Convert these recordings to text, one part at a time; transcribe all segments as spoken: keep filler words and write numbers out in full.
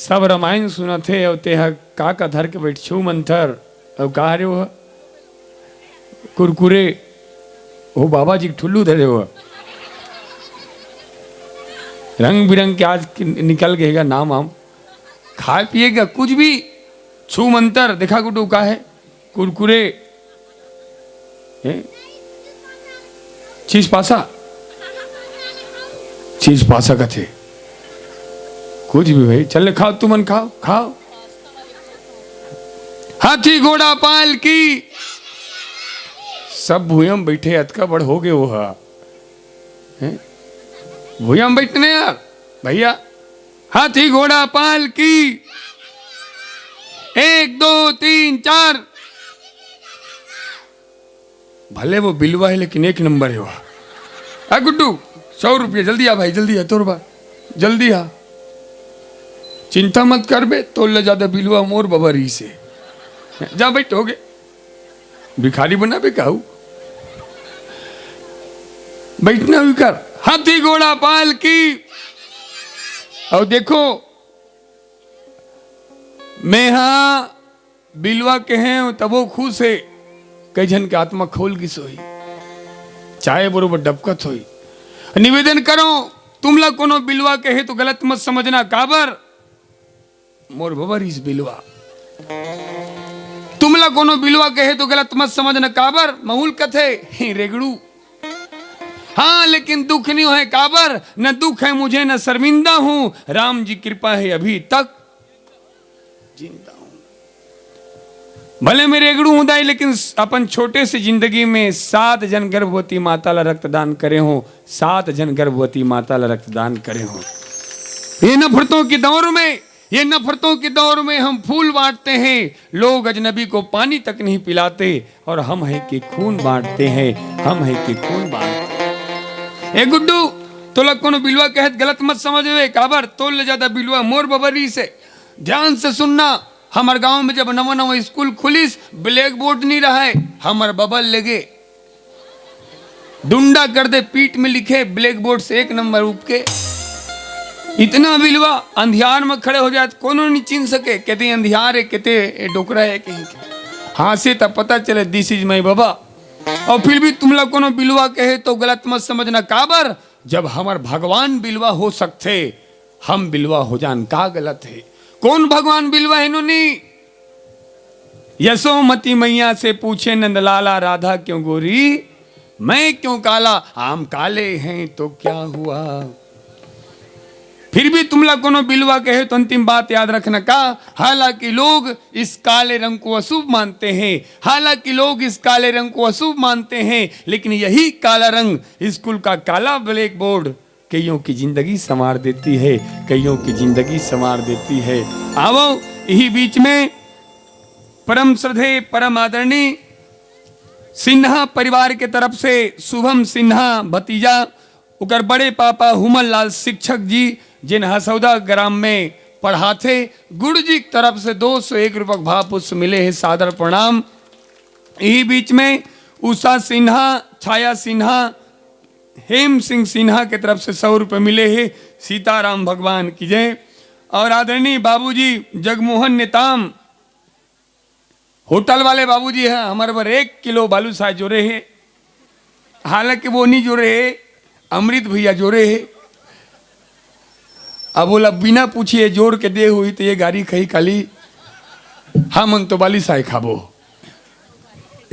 सब रामायण सुनत हे, अउ तेहा का का धर के बइठ, छू मंतर, अउ का हरे वो? कुरकुरे, वो बाबा जी के ठुल्लू धरे हो। रंग बिरंग के आज के निकल गए गा नाम वाम। खाए पिए का कुछ भी, छू मंतर, देखा गुड्डू का हे? कुरकुरे, हैं? चीज पासा, चीज पासा कथे। कुछ भी भाई, चल ले खाओ, तुमन खाओ, खाओ। हाथी घोड़ा पाल की, सब भुइयां म बइठे, अतका बड़ हो गए वो हा। हैं? भुइयां म बइठने यार, भैया। हाथी घोड़ा पाल की, एक, दो, तीन, चार। भले वो बिलवा हे, लेकिन एक नंबर हे वो। आ गुड्डू, सौ रुपया, जल्दी आ भाई, जल्दी आ, तोर बा, जल्दी आ। चिंता मत कर बे, तोर ले ज्यादा बिलवा मोर बबा रहिस हे। जा बइठ, हो गे। भिखारी बना बे काऊ? बइठना भी कर। हाथी घोड़ा पाल की। अउ देखो, मैं हा बिलवा कहे हंव तभो खुश हे, कई झन के आत्मा खोल गिस होही, चाय बरोबर डबकत होही। निवेदन करंव, तुमला कोनो बिलवा कहे तो गलत मत समझना, काबर? मोर बबा रहिस बिलवा। तुमला कोनो बिलवा कहे तो गलत मत समझना, काबर? महूं ल कथे, "हे रेगड़ू।" हाँ, लेकिन दुख नहीं होय, काबर? न दुख है मुझे, न शर्मिंदा हूँ, राम जी कृपा है अभी तक जिंदा हूँ। भले मैं रेगड़ू हूँ दाई, लेकिन अपन छोटे से जिंदगी में सात झन गर्भवती माता ला रक्तदान करे हंव, सात झन गर्भवती माता ला रक्तदान करे हंव। ये नफरतों के दौर में, ये नफरतों के दौर में हम फूल बांटते हैं, लोग अजनबी को पानी तक नहीं पिलाते, और हम है कि खून बांटते हैं, हम है कि खून बांटते हैं। ए गुड्डू, तोला कोनो बिलवा कहे त गलत मत समझबे, काबर? तोर ले ज्यादा बिलवा मोर बबा रहिस हे। ध्यान से सुनना, हमर गांव में जब नवा नवा स्कूल खुलिस, ब्लैक बोर्ड नहीं रहय, हमर बबा ल लेगे, डुंडा कर दे, पीठ में लिखे ब्लैक बोर्ड से एक नंबर उपके। इतना बिलवा, अंधियार में खड़े हो जात, कोनो नहीं चिन्ह सके, केते अंधियार हे, केते ए डोकरा हे, कहीं के। हाँसे त पता चले, "This is my बाबा।" अउ फिर भी तुमला कोनो बिलवा कहे तो गलत मत समझना, काबर? जब हमर भगवान बिलवा हो सकथे, हम बिलवा हो जान, का गलत हे? कोन भगवान बिलवा हे नोनी? यशोमती मैया से पूछे नंदलाला, "राधा क्यों गोरी, मैं क्यों काला? आम काले हैं तो क्या हुआ?" फिर भी तुमला कोनो बिलवा कहे तो अंतिम बात याद रखना का, हालांकि लोग इस काले रंग को अशुभ मानते हैं, हालांकि लोग इस काले रंग को अशुभ मानते हैं, लेकिन यही काला रंग स्कूल का काला ब्लैक बोर्ड कइयों की जिंदगी संवार देती है, कइयों की जिंदगी संवार देती है। आवो, यही बीच में परम श्रद्धेय, परम आदरणीय सिन्हा परिवार के तरफ से शुभम सिन्हा भतीजा, ओकर बड़े पापा हुमन लाल शिक्षक जी, जिन हसौदा ग्राम में पढ़ाथे, गुरु जी की तरफ से दो सौ एक रुपये भाव पुष्प मिले हे, सादर प्रणाम। यही बीच में उषा सिन्हा, छाया सिन्हा, हेम सिंह सिन्हा के तरफ से सौ रुपये मिले हे। सीताराम भगवान की जय। और आदरणीय बाबूजी जगमोहन नेताम, होटल वाले बाबूजी हैं, हमर बर एक किलो बालूशाही जोरे हे। हालांकि वो नहीं जोरे हे, अमृत भैया जोरे हे। अब ओला बिना पूछे जोर के दे होही तो ये गारी खाही काली, हमन तो बालूशाही खाबो।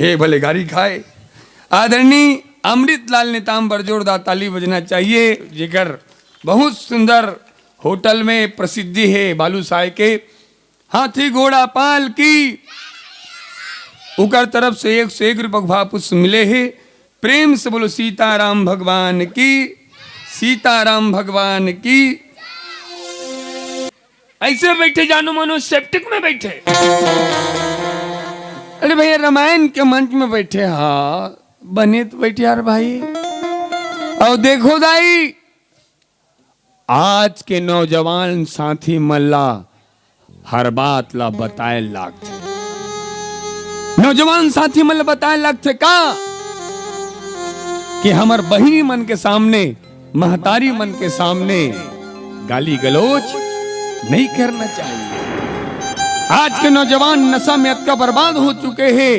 ए भले गारी खाए। आदरणीय अमृत लाल नेताम बर जोरदार ताली बजना चाहिए, जेकर बहुत सुंदर होटल में प्रसिद्धि हे बालूशाही के। हाथी घोड़ा पाल की, उकर तरफ से एक सौ एक रुपये भाव पुष्प मिले हे। प्रेम से बोलो सीताराम भगवान की, सीताराम भगवान की। ऐसे बैठे जानो मानो सेप्टिक में बैठे। अरे भैया, रामायण के मंच में बैठे, हाँ, बने तो बैठे यार भाई। और देखो दाई, आज के नौजवान साथी मन ला हर बात ला बताए लागथे। नौजवान साथी मन ला बताए लागथे का कि हमर बहिनी मन के सामने, महतारी मन के सामने गाली गलौज नहीं करना चाहिए। आज के नौजवान नशा में अतका बर्बाद हो चुके हैं,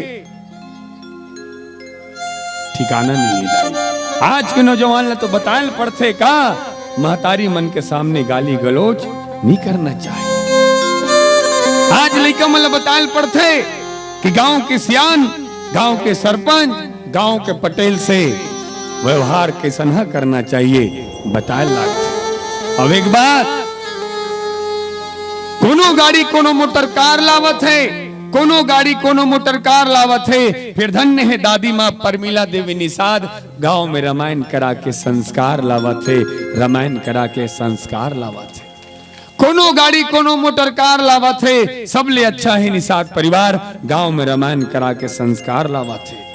ठिकाना नहीं है दाई। आज के नौजवान ला तो बतायल पड़थे का, महतारी मन के सामने गाली गलौज नहीं करना चाहिए। आज लइका मन ला बतायल पड़थे कि गांव के सियान, गांव के सरपंच, गांव के पटेल से व्यवहार कैसन ह करना चाहिए, बतायल लागथे। अब एक बात, कोनो गाड़ी कोनो मोटर कार लावत है, कोनो गाड़ी कोनो मोटर कार लावत है, फिर धन्य है दादी माँ परमिला देवी निषाद, गांव में रामायण करा के संस्कार लावत है, रामायण करा के संस्कार लावत है। कोनो गाड़ी कोनो मोटर कार लावत है, सबले अच्छा है निषाद परिवार, गांव में रामायण करा के संस्कार लावत है।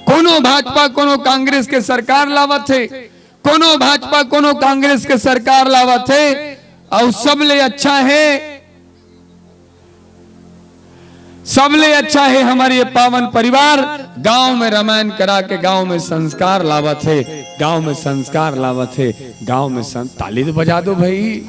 कोनो भाजपा कोनो कांग्रेस के सरकार लावत है, कोनो भाजपा कोनो कांग्रेस के सरकार लावत है, अउ सबले अच्छा है, सबले अच्छा है हमर ये पावन परिवार, गांव में रामायण करा के गांव में संस्कार लावत है, गांव में संस्कार लावत है, गांव में सं-, ताली तो बजा दो भाई,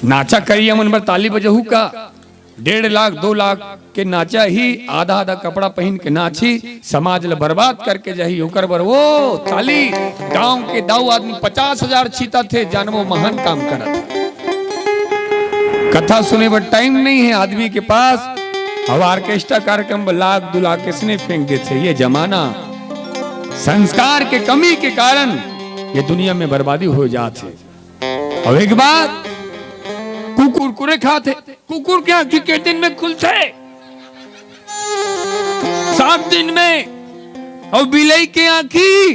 नाचा करिया मन बर ताली बजहू का? डेढ़ लाख, दो लाख के नाचा ही, आधा आधा कपड़ा पहिन के नाची, समाज ल बर्बाद करके जाही, ओकर बर वो ताली। गांव के दाऊ आदमी पचास हजार छीता थे, जानबो महान काम करत। कथा सुने बर टाइम नहीं है आदमी के पास, अब ऑर्केस्ट्रा कार्यक्रम बर लाख दो लाख किसने फेंक देथे? ये जमाना संस्कार के कमी के कारण ये दुनिया में बर्बादी हो जात है। अब एक बात, कुकुर कुरे खात है, कुकुर के आंखी के दिन में खुलथे? सात दिन में। और बिलई के आंखी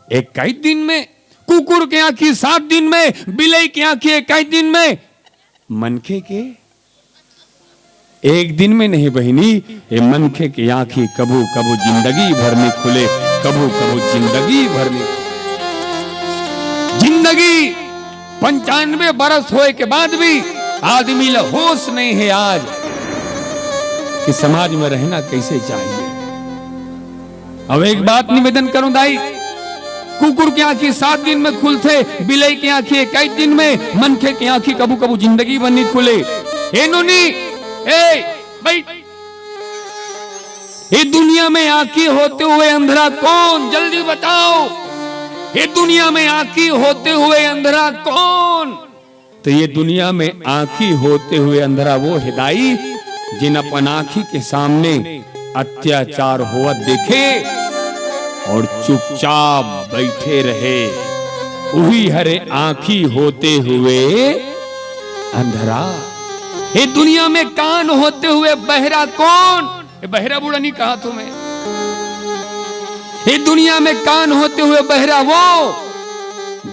इक्कीस दिन में। कुकुर के आंखी सात दिन में, बिलई के आंखी इक्कीस दिन में, मनखे के एक दिन में नहीं बहिनी, ये मनखे के आंखी कभू कभू जिंदगी भर नहीं खुले, कभू कभू जिंदगी भर नहीं। जिंदगी पंचानवे बरस होए के बाद भी आदमी ला होश नहीं है आज कि समाज में रहना कैसे चाहिए। अब एक बात निवेदन करूं दाई, कुकुर के आंखी सात दिन में खुलथे, बिलई के आंखी इक्कीस दिन में, मनखे के आंखी कभू कभू जिंदगी भर नहीं खुले। ए नोनी, ए, बैठ। ये दुनिया में आंखी होते हुए अंधरा कौन? जल्दी बताओ, ये दुनिया में आंखी होते हुए अंधरा कौन? तो ये दुनिया में आंखी होते हुए अंधरा वो है दाई, जिन अपन आंखी के सामने अत्याचार होवत देखे और चुपचाप बैठे रहे, उही हरे आंखी होते हुए अंधरा। ये दुनिया में कान होते हुए बहरा कौन? ये बहरा बूढ़ा नहीं कहा तुम्हें। ये दुनिया में कान होते हुए बहरा वो,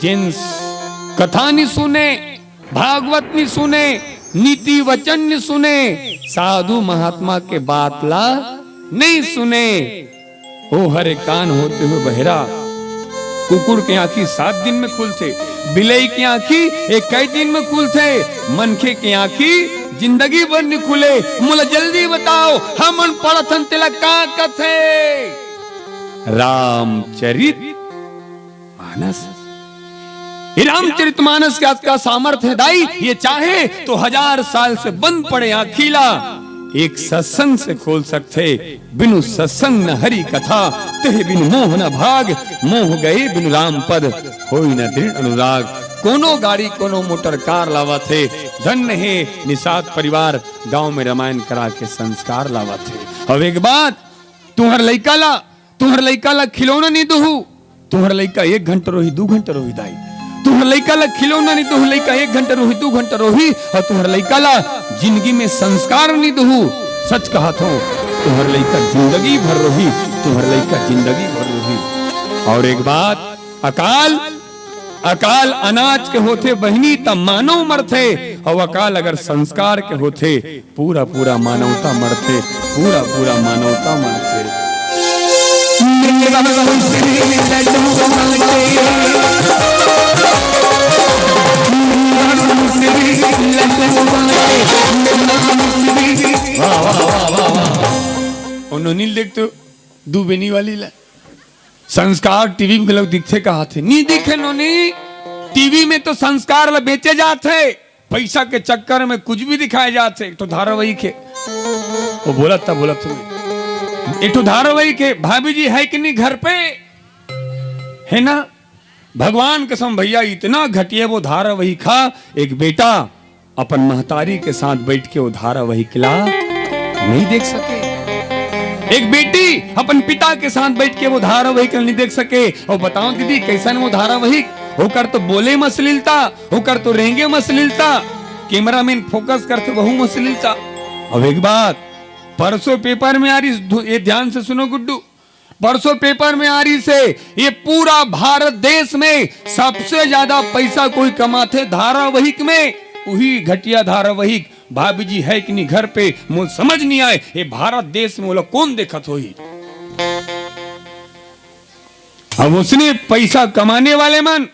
जिन कथा नहीं सुने, भागवत नहीं सुने, नीति वचन नहीं सुने, साधु महात्मा के बात ला नहीं सुने। ओ हरे कान होते हुए बहरा। कुकुर के आंखी सात दिन में खुलथे, बिलई के आंखी इक्कीस दिन में खुलथे, मनखे के आंखी जिंदगी भर नहीं खुले। मोला जल्दी बताओ, हमन पढ़थन तेला का कथे? रामचरित मानस। ये रामचरित मानस के अतका सामर्थ्य है दाई, ये चाहे तो हजार साल से बंद पड़े आंखी ला एक सत्संग से खोल सकथे। बिनु सत्संग न हरि कथा, तेह बिनु मोह न भाग, मोह गए बिनु राम पद, होई न दृढ़ अनुराग। कोनो गाड़ी कोनो मोटर कार लावत हे, धन्य हे निषाद परिवार, गांव में रामायण करा के संस्कार लावत हे। अब एक बात, तुहर लइका ला, तुहर लइका ला खिलौना नहीं दुहू, तुहर लइका एक घंटा रोही, दू घंटा रोही दाई। तुहर लइका ला खिलौना नहीं दुहू, लइका एक घंटा रोही, दू घंटा रोही, और तुहर लइका ला जिंदगी में संस्कार नहीं दुहू। सच कहत हो, तुहर लइका जिंदगी भर रोही, तुहर लइका जिंदगी भर रोही। और एक बात, अकाल, अकाल अनाज के होथे बहिनी, त मानव मरथे, और अकाल अगर संस्कार के होथे, पूरा पूरा मानवता मरथे, पूरा पूरा मानवता मरथे। वाह, वाह, वाह, वाह, वाह। ओ नोनी ल देख तो, दू बेनी वाली ला। संस्कार टीवी में घलो दिखथे कहाथे, नी दिखे नोनी। टीवी में तो संस्कार ला बेचे जाथे। पैसा के चक्कर में कुछ भी दिखाए जात हे। एक ठो धारावाहिक हे, वो बोलत था, बोलत हूँ, एक ठो धारावाहिक हे, भाभी जी है कि नहीं घर पे, है ना? भगवान कसम भैया, इतना घटिया वो धारावाहिक हा। एक बेटा अपन महतारी के साथ बैठ के वो धारावाहिक ला नहीं देख सके, एक बेटी अपन पिता के साथ बैठ के वो धारावाहिक नहीं देख सके। और बताओ दीदी, कैसन वो धारावाहिक? ओकर तो बोले म अश्लीलता, ओकर तो रेंगे म अश्लीलता, कैमरामैन फोकस करथे वहू म अश्लीलता। अब एक बात, परसों पेपर में आ रही, ये ध्यान से सुनो गुड्डू, परसों पेपर में आ रही से, ये पूरा भारत देश में सबसे ज्यादा पैसा कोई कमाथे धारावाहिक में, वही घटिया धारावाहिक भाभी जी है कि नहीं घर पे, मोर समझ नहीं आए, ये भारत देश में ओला कौन देखत होही? अब उसने पैसा कमाने वाले मन,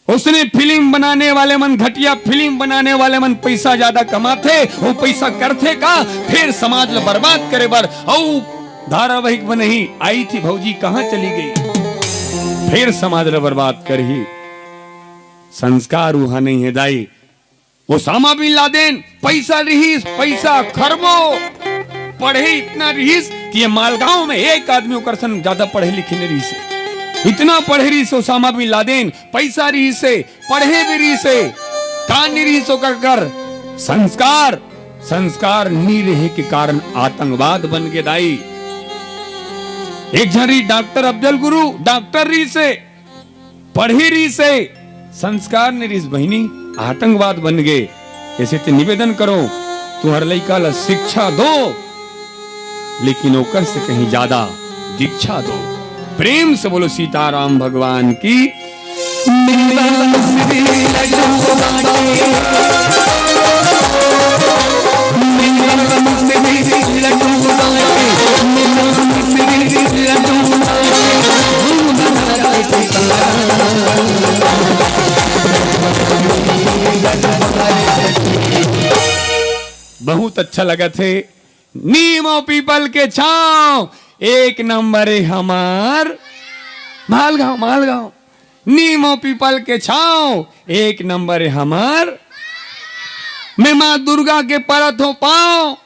उसने फिल्म बनाने वाले मन, घटिया फिल्म बनाने वाले मन पैसा ज्यादा कमाथे, वो पैसा करथे का? फिर समाज ला बर्बाद करे बर। अउ धारावाहिक में नहीं आई थी भौजी, कहाँ चली गई? फिर समाज ला बर्बाद करही। संस्कार उहाँ नहीं है दाई। ओसामा बिन लादेन, पैसा रिहिस, पैसा खरबो, पढ़े इतना रिहिस कि ये मालगांव में एक आदमी ओकर सन ज्यादा पढ़े लिखे नहीं रिहिस। इतना पढ़े रिहिस ओसामा बिन लादेन, पैसा रिहिस हे, पढ़े भी रिहिस हे, का नहीं रिहिस ओकर कर? संस्कार। संस्कार नी रहे के कारण आतंकवाद बन के दाई। एक झन रिहिस डॉक्टर अफजल गुरु, डॉक्टर रिहिस हे, पढ़ी रिहिस हे, संस्कार नहीं रिहिस बहिनी, आतंकवाद बन गे। ऐसे ते निवेदन करो, तुम्हारे लइका ला शिक्षा दो, लेकिन ओकर से कहीं ज्यादा दीक्षा दो। प्रेम से बोलो सीताराम भगवान की। बहुत अच्छा लगत हे। नीम अउ पीपल के छांव एक नंबर हे हमर मालगांव, मालगांव। नीम अउ पीपल के छांव एक नंबर हे हमर। मैं माँ दुर्गा के परत हों पांव,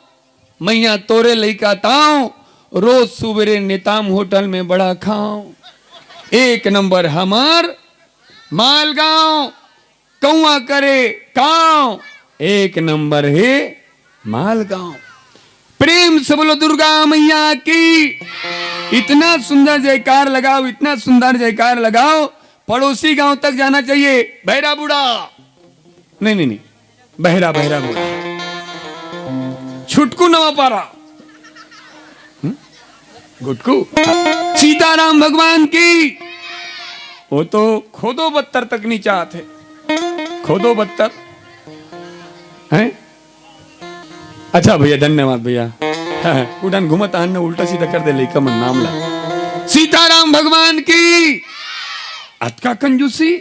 मैया तोरे लइका तांव, रोज सुबेरे नेताम होटल में बड़ा खांव। एक नंबर हमर मालगांव, कौआ करे कांव, एक नंबर हे मालगांव। प्रेम से बोलो दुर्गा मैया की। इतना सुंदर जयकार लगाओ, इतना सुंदर जयकार लगाओ, पड़ोसी गांव तक जाना चाहिए। भैरा बूढ़ा, नहीं, नहीं, नहीं, बहरा, बहरा बूढ़ा, छुटकू नवापारा, हम्म? गुटकू, सीताराम भगवान की। वो तो खोदो बत्तर तक नहीं चाहते, खोदो बत्तर हैं। अच्छा भैया, धन्यवाद भैया। उड़न घूमत आन ने उल्टा सीधा कर दे लइका मन नाम ला। सीताराम भगवान की। अतका कंजूसी,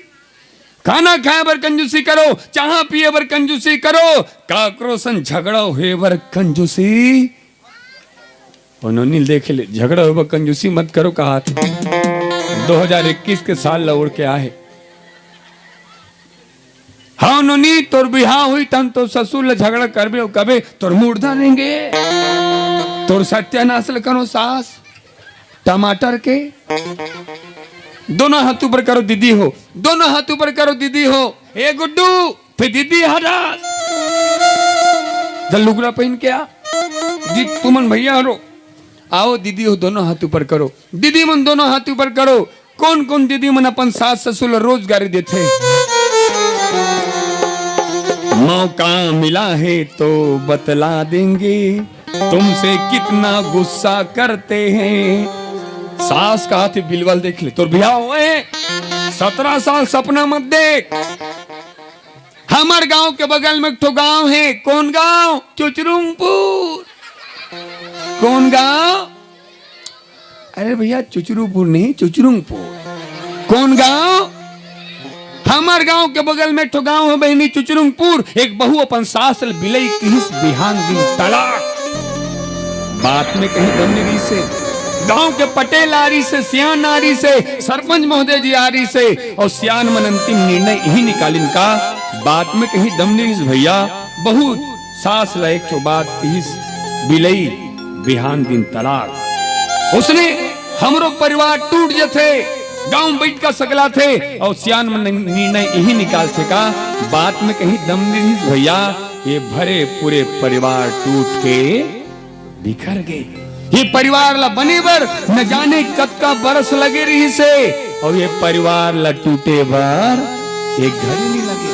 खाना खाए बर कंजूसी करो, चाह पिए बर कंजूसी करो, काकरो सन झगड़ा होए बर कंजूसी। ओ नोनी ल देख ले, झगड़ा होए बर कंजूसी मत करो कहाथे। दो हजार इक्कीस के साल ला ओढ़ के आहे। हाँ नोनी, तोर बिहाव होई तहन तोर ससुर ले झगड़ा करबे अउ कबे तोर मुर्दा रेंगे। तोर सत्यानाश ल करो सास, टमाटर के। दोनों हाथ ऊपर करो दीदी हो, दोनों हाथ ऊपर करो दीदी हो। ए गुड्डू, फिर दीदी हरा। जल लुगरा पहन के आ। जी तुमन भैया हरो, आओ दीदी हो, दोनों हाथ ऊपर करो। दीदी मन दोनों हाथ ऊपर करो। कौन कौन दीदी मन अपन सास ससुर ल रोजगारी देथे? मौका मिला है तो बतला देंगे, तुमसे कितना गुस्सा करते हैं। सास कहाथे बिलवल देख ले, तोर बिहाव होए सत्रह साल, सपना मत देख। हमर गांव के बगल में एक ठो गांव हे। कौन गांव? चुचरुंगपुर। कौन गांव? अरे भैया, चुचरुपुर नहीं, चुचरुंगपुर। कौन गांव? हमर गांव के बगल में एक ठो गांव हे बहिनी, चुचरुंगपुर। एक बहू अपन सास ल बिलई किहिस, बिहान दिन तलाक। बात में कहीं दम नहीं रहिसे। गांव के पटेल आ रहिसे, सियान आ रहिसे, सरपंच महोदय जी आ रहिसे, अउ सियान मन अंतिम निर्णय यही निकालिन का बात में कहीं दम नइ रिहिस भैया। बहुत सास ला एक ठो बात किहिस, बिलई बिहान दिन तलाक। ओसने हमरो परिवार टूट जथे, गांव बइठ के सकलाथे अउ सियान मन निर्णय इही निकालथे का। बात में कहीं दम नइ रिहिस भैया, ये भरे पूरे परिवार टूट के बिखर गे। ये परिवार ला बने बर न जाने कतका बरस लगे रिहिस हे, अउ ये परिवार ला टूटे बर एक घड़ी नइ लगे।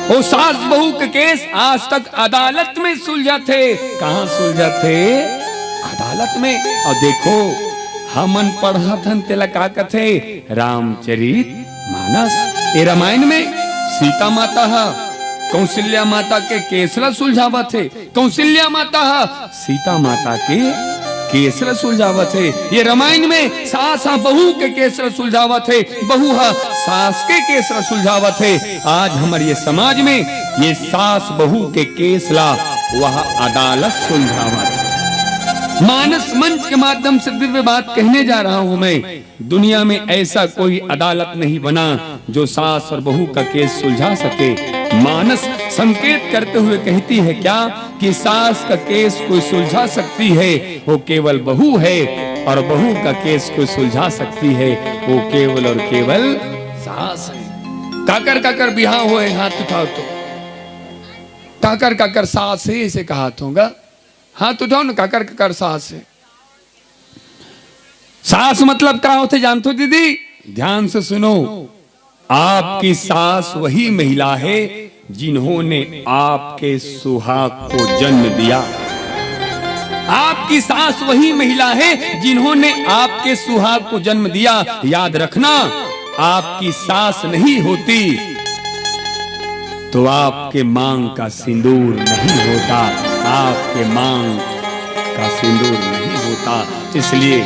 ओ सास बहू के केस आज तक अदालत में सुलझथे। कहाँ सुलझथे? अदालत में। अउ देखो, हमन पढ़त हन तेला का कथे? रामचरित मानस। ए रामायण में सीता माता ह कौशल्या माता के केस ला सुलझावत हे। कौशल्या माता ह सीता माता के केस ला सुलझावत हे। ये रामायण में सास ह बहू के केस ला सुलझावत हे, बहू ह सास के केस ला सुलझावत हे। आज हमर ये समाज में ये सास बहू के केस ला वह अदालत सुलझावत हे। मानस मंच के माध्यम से दिव्य बात कहने जा रहा हूं मैं। दुनिया में ऐसा कोई अदालत नहीं बना जो सास और बहू का केस सुलझा सके। मानस संकेत करते हुए कहती है क्या कि सास का केस कोई सुलझा सकती है, वो केवल बहू है, और बहू का केस कोई सुलझा सकती है, वो केवल और केवल सास है। काकर काकर बिहाव होए, हाथ उठाओ तो। काकर काकर सास है, इसे कहा होगा। हाथ उठाओ ना, काकर काकर सास है। सास मतलब का होथे जानथो दीदी? ध्यान से सुनो। आपकी सास वही महिला है जिन्होंने आपके सुहाग को जन्म दिया। आपकी सास वही महिला है जिन्होंने आपके सुहाग को जन्म दिया। याद रखना, आपकी सास नहीं होती तो आपके मांग का सिंदूर नहीं होता, आपके मांग का सिंदूर नहीं होता। इसलिए